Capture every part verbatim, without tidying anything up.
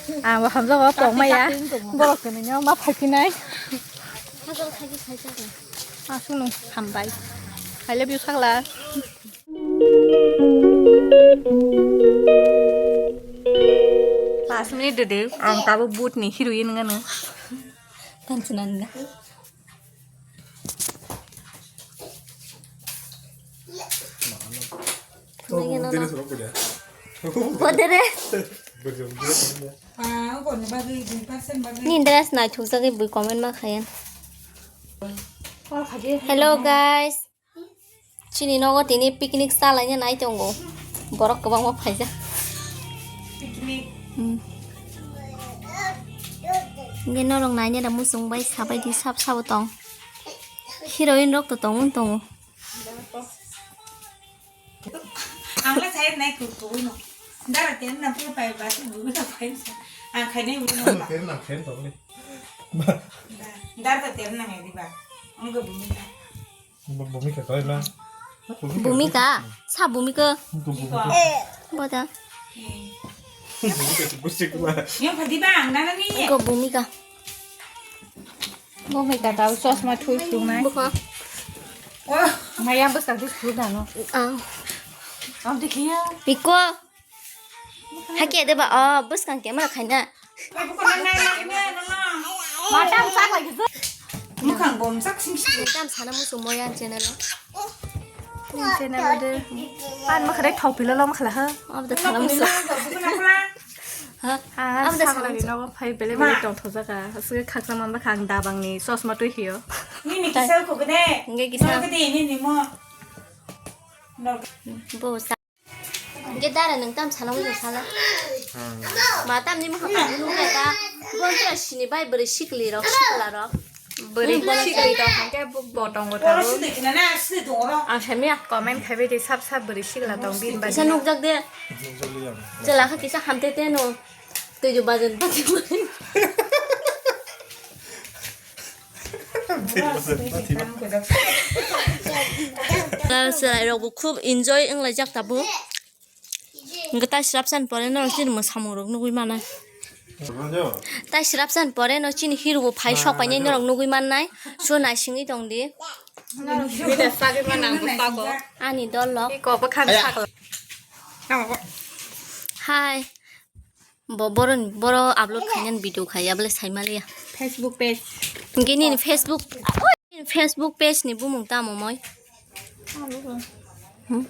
Ang bo hamjago pokmaya. Borok tini no ma phaikinai. Aswk no hambai. I love you, Sagla. Last minute dede, ang tabuk boot ni heroine wngano. Tan sinani na. Bodere. Ni dress naithok jagwi bui comment ma khayan. Hello guys. Chini nogo tini picnic chalaina nai tongo. Borok kwbangma phaijak. Picnic. Hmm. Hingke norok nainai da muchung bai sabai di sab sabo tong. Heroine rok to tongwng tongo. Ang la sai nai ku ku no. Dara ten na pu pai ba si bu na pai sa. Ang khai nai bu no. Ten na ten tong ni. Dara ten na ngai di ba. Ang ga bu ni. Bhumika koi na. Bhumika? Sa Bhumika? Bhumika. Boda. Bhumika si busi kuma. Yang phadi bang, nana ni. Ko Bhumika. Bhumika tau chosma thui sunai. Bukha. Oh. Maya bwsa di su dano. Ah. Am dikhiya. Piko. Hake de ba, oh, bwskang camera khaina. Matam sak lagi se. Mukhang bom sak sing sing. Tam sana musu moyan channel. Channel de. Pan makhare thok pilo lo makhala ha. Ab da sana musu. Ha? Ab da sana musu. No phai bele bele tong thojaka. Asuk khaksa man ba khang dabang ni chosma tui hiyo. Nini kisa ko gede. Nge kisa. Ko gede nini mo. Bo sa. Hingke dara nwng tam sana muchung sala. Ma tamni mokha kangni nukya ta. Bontra sini bai bwrwi sikli rok sikla rok. Bwrwi sikli rok hingke bo tongo ta. Ang sami comment khaibai di sab sab bwrwi sikla tong bini bai. Kisa nukjak de. Chwla kha kisa hamte te no. Twi ju bajan pati. Chwrai rok bo khub enjoy wnglaijak tabuk. Hingke tai srapsan pore norok chini mwsamung rok nugui manai. Tai srapsan pore no chini hero bo phai sok painai norok nugui mannai. So naisingwi tongdi. Ani dol rok. Hai. Bo boroni, boro upload khainani video khai, abole saimaliya. Facebook page. Hingke nini Facebook, nini Facebook page ni bumung tamo moi? Hmm?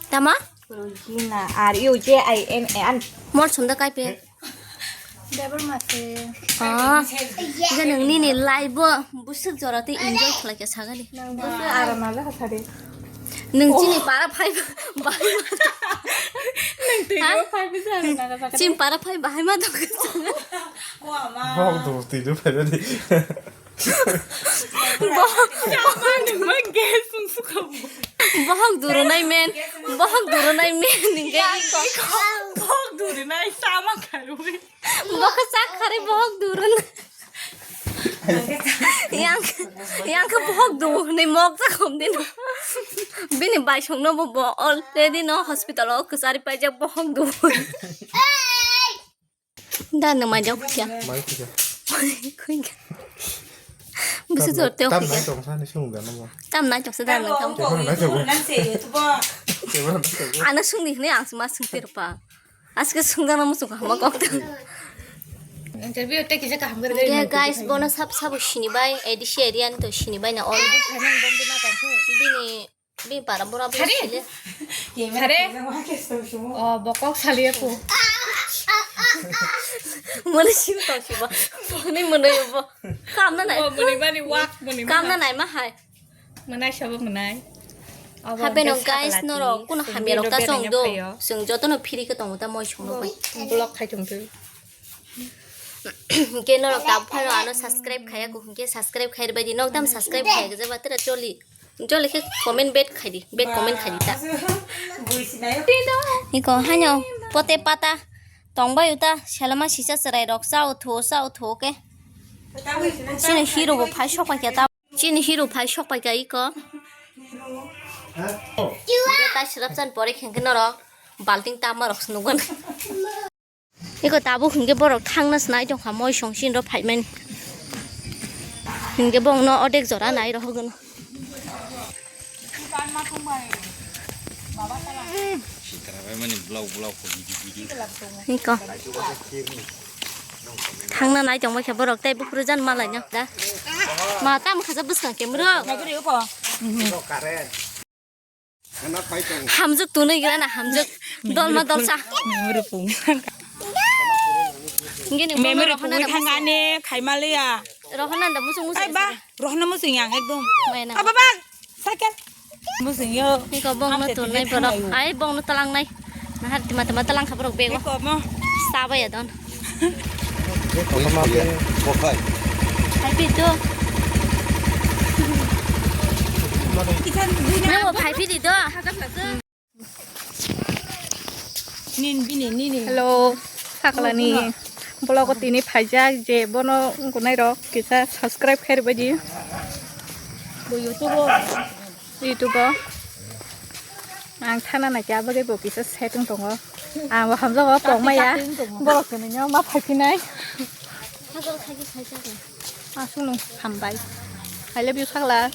Tama? Rujina, R U J I N A. Mol sumda kaipe? Debor mase. Ah, je nang nini live bo busuk jora te enjoy khlai khe sagani. Nang busuk aram na jakha sadi. Nwng chini para phai bahai ma. Nwng twi ha? Phai bisa na jakha sadi. Chini para phai bahai ma dong. Bok do twi do phai di. Bohok. Sama nwng ma gas sung suka bo. Bohok durunai men. Bohok durunai men. Ningke iko. Bohok durunai sama karui. Bohok sak kare bohok durun. Yang, yang ke bohok du, ni mok sa kom din. Bini bai song no bo, bo already no hospital o kusari paijak bohok du. Da no ma jok kya? Mai khuja. Khuja. Busu jor te tam khuja. Nai tong sa ni sung da no mo. Tam nai tong sa da no kam. Kebra nai tong. Kebra nai tong. Ana sung ni ne ang ma sung ter pa. Aske sungdana muchung kaham kok ta. Interview te kisa kaham gari. Ya guys, bono sab sabo sini bai, A D C area ni to sini bai na all. Bini, bini para bora bora sile. Hare. Oh, bokok saliya ko. Mone sim to sibo. Mone mone bo. Kam na nai. Oh, mone bani wak, mone. Kam na nai ma hai. Mwnai sabo mwnai. Abo Habe no hwnkhe guys, sakala norok twi, kuno chwng hamya rok video ta chong bereng do. Phaio. Chwng jotono free khe tongo ta moi songno bai. Vlog khai tong twi. Hwnkhe norok ta phano ano subscribe khaya ko hwnkhe subscribe khai bai di. Nok dam subscribe khaya gajaba tera joli. Joli khe comment bet khai di. Bet comment khai di ta. Buisinayo. Iko hanyo pote pata tongbai uta selama sisa chwrai rok cha uthu cha uthu ke. Chini hero bo phai sok pai khe ta. Chini hero phai sok pai kha iko. Hero. Hwnkhe tai swrapsan pore khe hwnkhe norok balting tama rok se nukgwi. Eko tabuk hinkhe borok thangna se nai tongkha moi song sini rok phaimani. Hinkhe bongno odek jora nai rohorgwno. Eko. Thangna nai tongma khe borok tei buphuru jan malaino da. Ma tam khaja bwskang khe mwrwk. Hamjwk tunui gira na hamjwk. Dolma dolsa. Memory pung. Gini Memory pung thangane khaimaliya. Rohana da musung musung. Ai ba, rohana musung yang ekdom. Mayna. Aba ba, sakya. Musung yo. Niko bongno tunai borok. Ai bongno talang nai. Nahar tima tima talang kha borok bego. Niko mo. Saba ya don. Hai pitu. Nang phai pidi do. Nin bini nini. Hello, saklani vlog o tini phaijak je bono wngkunai rok kisa subscribe khairwbaidi. Bo YouTube o. YouTube o. Ang thana naikhe abagwi bo kisa setwng tongo. Ang bo hamjakgo pokmaya. Borok tini ma phaiphinai. Aswk nung hambai. I love you, sakla.